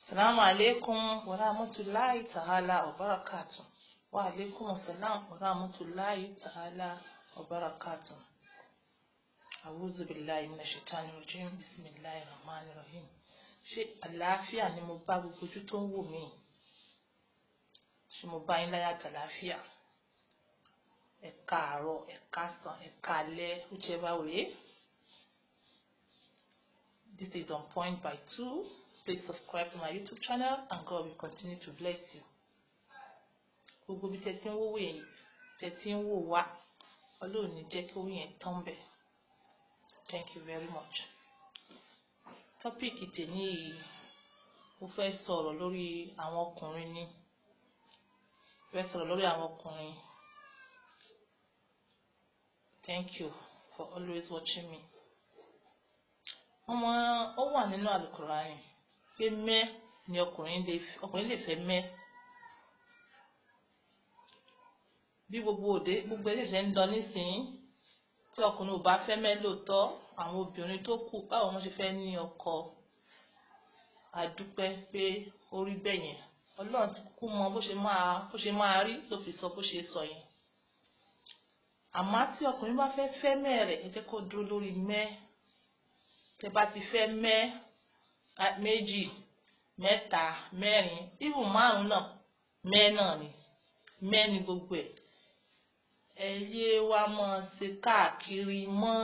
Salamu alaikum wa rahmatulahi ta'ala wa barakatuh. Wa alaikum salam wa rahmatulahi ta'ala wa barakatuh. A'udhu billahi minash shaitani rajim. Bismillahir rahmanir rahim. Ṣé àlàáfíà ni mo bá gbogbo ojú tó ń wò mí? Ṣé mo bá yín láyà àtàlàáfíà? Ẹ káàárọ̀, ẹ káàsán, ẹ káalẹ́, whichever way. This is On Point by 2. Please subscribe to my YouTube channel and God will continue to bless you. Gbogbo bí tẹ́ ti ń wówó yẹn, tẹ́ ti ń wò wá, Ọlọ́run ní jẹ́ kí owó yẹn tán bẹ̀. Thank you very much. Topic tèmi yìí, mo fẹ́ sọ̀rọ̀ lórí àwọn ọkùnrin ni. Mo fẹ́ sọ̀rọ̀ lórí àwọn ọkùnrin. Thank you for always watching me. Ọmọ ó wà nínú Àlùkùránì pé mẹ́ ni ọkùnrin lè fẹ́ mẹ́. Bí gbogbo òde gbogbo ẹ̀ṣẹ̀ ń lọ nísìnyí, tí ọkùnrin ò bá fẹ́ mẹ́ lóòótọ́, àwọn obìnrin tó kù báwo wọ́n ṣe fẹ́ ní ọkọ? A dúpẹ́ pé ó rí bẹ́ẹ̀ yẹn. Ọlọ́run ti kúkú mọ bó ṣe máa rí ló fi sọ bó ṣe sọ yẹn. Àmọ́ tí ọkùnrin bá fẹ́ fẹ́ mẹ́ rẹ̀, ẹ jẹ́ kó dúró lórí mẹ́. Tẹ́ bá ti fẹ́ mẹ́ méjì, mẹ́ta, mẹ́rin, even márùn-ún náà, mẹ́ náà ni. Mẹ́ ni gbogbo ẹ̀. Ẹ yé wa mọ̀ ṣe káàkiri mọ́.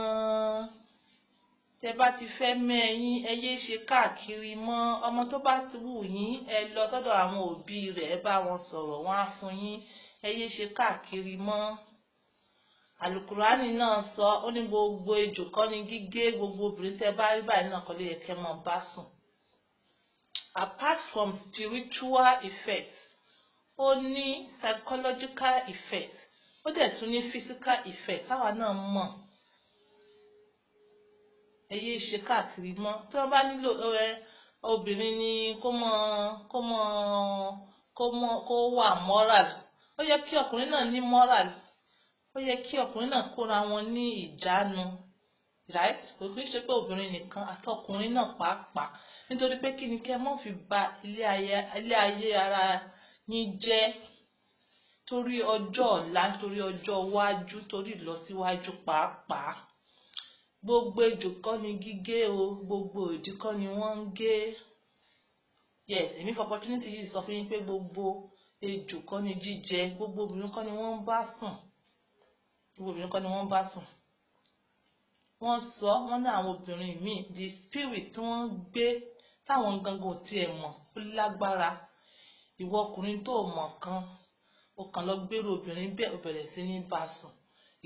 Tẹ́ bá ti fẹ́ mẹ́ yín, ẹ yé ṣe káàkiri mọ́. Ọmọ tó bá ti wù yín, ẹ lọ sọ́dọ̀ àwọn òbí rẹ̀, ẹ bá wọn sọ̀rọ̀, wọ́n á fún yín. Ẹ yé ṣe káàkiri mọ́. Àlùkùránì náà sọ, ó ní gbogbo ejò kọ́ ni gígé, gbogbo obìnrin tẹ́ bá rí báyìí náà kọ́ ló yẹ kẹ́ mọ́ bá sùn. Apart from spiritual effect, ó ní psychological effect, ó dẹ̀ tún ní physical effect táwa náà mọ̀. Ẹ yé ṣe káàkiri mọ́. Tí wọ́n bá nílò obìnrin ni kó wà moral. Ó yẹ kí ọkùnrin náà ní moral. Ó yẹ kí ọkùnrin náà kóra wọn ní ìjánu, right? Kò kí ń ṣe pé obìnrin nìkan, àtọkùnrin náà pàápàá. Nítorí pé kí ni kí ẹ má fi ba ilé ayé ara yín jẹ́ torí ọjọ́ ọ̀la, torí ọjọ́ iwájú, torí ìlọsíwájú pàápàá. Gbogbo ejò kọ́ ni gígé o, gbogbo ìdí kọ́ ni wọ́n ń gé. Yes, èmi for opportunity yìí sọ fún yín pé gbogbo ejò kọ́ ni jíjẹ, gbogbo obìnrin kọ́ ni wọ́n ń bá sùn. Gbogbo obìnrin kọ́ ni wọ́n ń bá sùn. Wọ́n sọ, wọ́n ní àwọn obìnrin míì, the spirit tí wọ́n ń gbé táwọn gangan ò tiẹ̀ mọ̀, ó lágbára. Ìwọ ọkùnrin tó mọ̀ kan, ó kàn lọ gbérò obìnrin bẹ́ẹ̀, ó bẹ̀rẹ̀ sí ní bá sùn.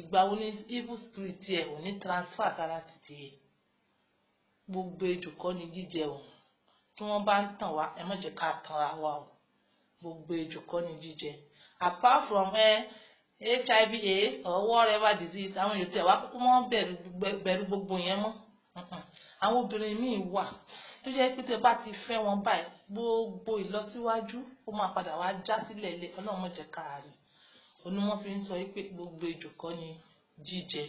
Ìgbà wo ni evil spirit ẹ̀ ò ní transfer sára títì ẹ̀? Gbogbo ejò kọ́ ni jíjẹ o. Tí wọ́n bá ń tàn wá, ẹ má jẹ́ ká tanra wa o. Gbogbo ejò kọ́ ni jíjẹ. Apart from HIV AIDS or whatever disease, àwọn èèyàn tẹ̀ wá kúkú mọ́ bẹ̀rù gbogbo yẹn mọ́. Àwọn obìnrin míì wà tó jẹ́ pé tẹ́ bá ti fẹ́ wọn báyìí, gbogbo ìlọsíwájú ó máa padà wá já sílẹ̀ ilé. Ọlọ́run má jẹ́ ká rí. Òní wọ́n fi ń sọ pé gbogbo ejò kọ́ ni jíjẹ.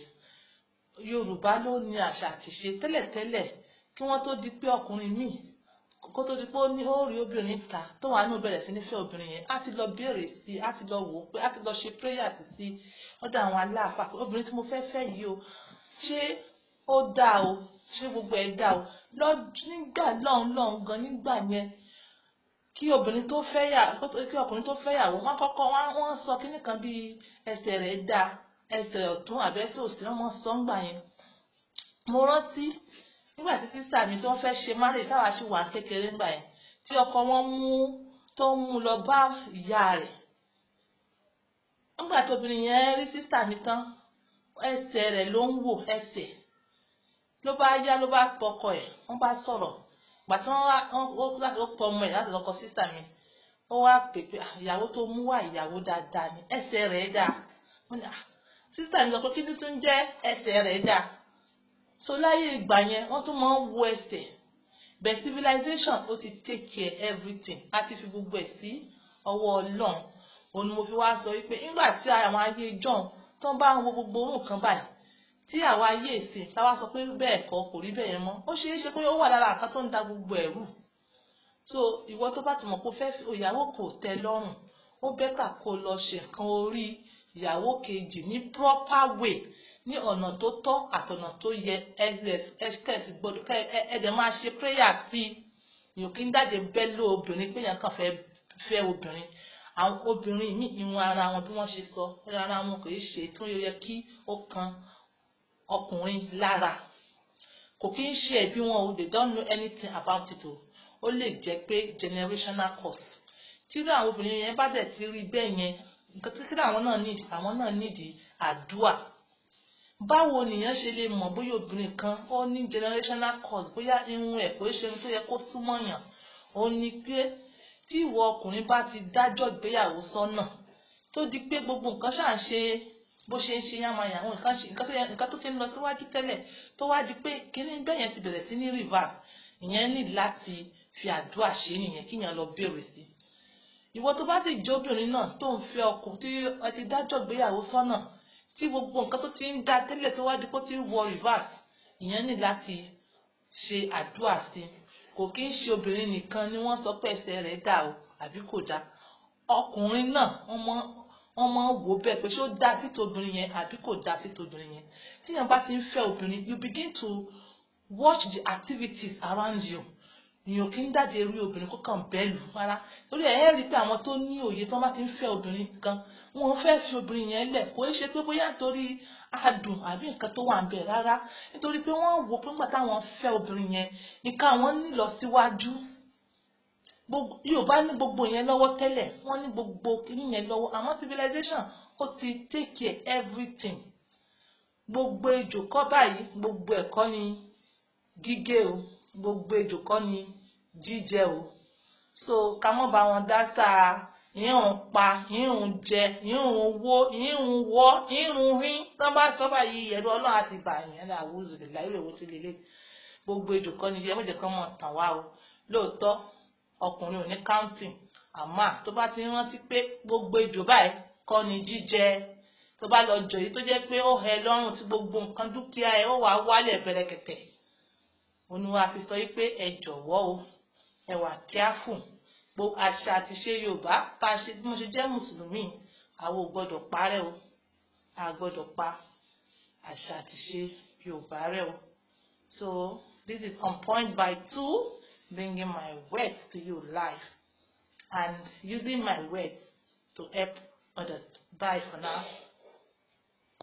Yorùbá ló ní àṣà àti ṣe tẹ́lẹ̀tẹ́lẹ̀ kí wọ́n tó di pé ọkùnrin míì, kó tó di pé ó rí obìnrin ta tó wà ní bẹ̀rẹ̀ sí ní fẹ́ obìnrin yẹn, á ti lọ béèrè sí i, á ti lọ wò ó pé á ti lọ ṣe prayer sí ọ̀dọ̀ àwọn aláàfáà pé obìnrin tí mo fẹ́ fẹ́ yìí o, ṣé ó dáa o, ṣé gbogbo ẹ̀ dáa o. Nígbà lọ́hùn lọ́hùn gan nígbà yẹn, kí obìnrin tó fẹ́ yà, kí ọkùnrin tó fẹ́ yàwó, wọ́n kọ́kọ́ wọ́n sọ kíní kan bí ẹsẹ̀ rẹ̀ dáa, ẹsẹ̀ ọ̀tún àbẹ́sẹ̀ òsì, wọ́n mọ̀ sọ ńgbà yẹn. Mo rántí nígbà tí sísá mi tí wọ́n fẹ́ ṣe marriage táwa ṣì wà kékeré ńgbà yẹn, tí ọkọ wọn mú tó ń mú lọ bá ìyá rẹ̀. Nígbà tí obìnrin yẹn rí sísá mi tán, ẹsẹ̀ rẹ̀ ló ń wò, ẹsẹ̀ ló bá yá ló bá pọkọ ẹ̀, wọ́n bá sọ̀rọ̀. Ìgbà tí wọ́n láti ó pọ ọmọ ẹ̀ láti lọ́kọ sísá mi, ó wá pè pé ìyàwó tó mú wá ìyàwó dáadáa ni, ẹsẹ̀ rẹ̀ dáa. Sísá mi sọ pé kí ló tún jẹ́ ẹsẹ̀ rẹ̀ dáa? So láyé ìgbà yẹn, wọ́n tún máa ń wo ẹsẹ̀. But civilization ó ti take care everything. A ti fi gbogbo ẹ̀ sí ọwọ́ Ọlọ́run. Òun ni mo fi wá sọ wípé nígbà tí àwọn ayé ìjọ́un tó ń bá wo gbogbo orú nǹkan báyìí, tí àwa ayé ìsìn táwa sọ pé bẹ́ẹ̀ kọ́, kò rí bẹ́ẹ̀ yẹn mọ́. Ó ṣeé ṣe pé ó wà lára nǹkan tó ń da gbogbo ẹ̀rù. So ìwọ tó bá ti mọ̀ pé o fẹ́ ìyàwó kò tẹ́ lọ́rùn, ó better kó lọ ṣe nǹkan orí ìyàwó kejì ní proper way, ní ọ̀nà tó tọ́ àtọ̀nà tó yẹ. Ẹ gbọ́dọ̀ ẹ dẹ̀ máa ṣe prayer sí i. Èèyàn kì í jáde bẹ́ lé obìnrin pé èèyàn kàn fẹ́ fẹ́ obìnrin. Àwọn obìnrin míì, ìwọ̀n ara wọn, bí wọ́n ṣe sọ, ara wọn kò í ṣe tó yẹ kí ó kan ọkùnrin lára. Kò kí ń ṣe ẹ̀bi wọn o, they don't know anything about it o. Ó lè jẹ́ pé generational curse. Tí irú àwọn obìnrin yẹn bá dẹ̀ ti rí bẹ́ẹ̀ yẹn, nǹkan tí kí àwọn náà need, àwọn náà need àdúà. Báwo nìyẹn ṣe lè mọ̀ bóyá obìnrin kan ó ní generational curse, bóyá irun ẹ̀ kò ṣe irun tó yẹ kó súnmọ́ yàn? Ó ní pé tí ìwọ ọkùnrin bá ti dájọ́ ìgbéyàwó sọ́nà, tó di pé gbogbo nǹkan ṣáà ń ṣe bó ṣe ń ṣe yánmayànwó, nǹkan ṣe nǹkan tó yẹ, nǹkan tó ti ń lọ síwájú tẹ́lẹ̀, tó wá di pé kíní bẹ́ẹ̀ yẹn ti bẹ̀rẹ̀ sí ní reverse, ìyẹn ní láti fi àdúrà ṣe nìyẹn, kíyàn lọ béèrè sí. Ìwọ tó bá sì jóbìnrin náà tó ń fẹ́ ọkùnrin tí ẹ ti dájọ́ ìgbéyàwó sọ́nà, tí gbogbo nǹkan tó ti ń da tẹ́lẹ̀ tó wá di pé ó ti ń wọ reverse, ìyẹn ní láti ṣe àdúrà sí. Kò kí ń ṣe obìnrin nìkan ni wọ́n sọ pé ẹsẹ̀ rẹ̀ dà o àbí kò dá. Ọkùnrin náà, wọ́n máa ń wò bẹ́ẹ̀ pé ṣé ó dá sí tobìnrin yẹn àbí kò dá sí tobìnrin yẹn. Tíyẹn bá ti ń fẹ́ obìnrin, you begin to watch the activities around you. Èèyàn kì í jáde rí obìnrin kó kàn bẹ́ẹ̀ lù rárá, torí ẹ̀ rí i pé àwọn tó ní òye tó bá ti ń fẹ́ obìnrin kan, wọn fẹ́ fi obìnrin yẹn lẹ̀. Kò í ṣe pé bóyá nítorí adùn àbí nǹkan tó wà ń bẹ̀ rárá, nítorí pé wọ́n wò pé nígbà táwọn fẹ́ obìnrin yẹn, nǹkan àwọn ní lọ síwájú. Yorùbá ní gbogbo yẹn lọ́wọ́ tẹ́lẹ̀, wọ́n ní gbogbo kíní yẹn lọ́wọ́, àmọ́ civilization ó ti take care everything. Gbogbo ejò kọ́ báyìí, gbogbo ẹ̀kọ́ ni gígé o, gbogbo ejò kọ́ ni jíjẹ o. So ká mọ́ bá wọn dá sáà ìhùn pa, ìhùn jẹ, ìhùn wó, ìhùn wọ́, ìhùn rín. Tán bá sọ báyìí, ẹ̀rù Ọlọ́run àti bàyàn ní àwùjọ ìlà ìwé wo ti lélẹ̀. Gbogbo ejò kọ́ ni jíjẹ, mọ̀jẹ̀ kan mọ̀ tàn wá o. Lóòótọ́, ọkùnrin ò ní counting, àmọ́ tó bá ti rántí pé gbogbo ejò báyìí kọ́ ni jíjẹ, tó bá lọ jọ èyí tó jẹ́ pé ó hẹ lọ́rùn, tí gbogbo nǹkan dúkìá ẹ̀ ó wàá wálẹ̀ bẹ̀rẹ̀kẹ̀tẹ̀. Oníwà fi sọ wípé ẹ jọ̀wọ́ o, ẹ wà careful. Gbogbo àṣà àti ṣe Yorùbá bá a ṣe, bí mo ṣe jẹ́ mùsùlùmí, àwọn ò gbọ́dọ̀ parẹ́ o. A gbọ́dọ̀ pa àṣà àti ṣe Yorùbá rẹ́ o. So this is On Point by Two, bringing my words to you live and using my words to help others. Bye for now.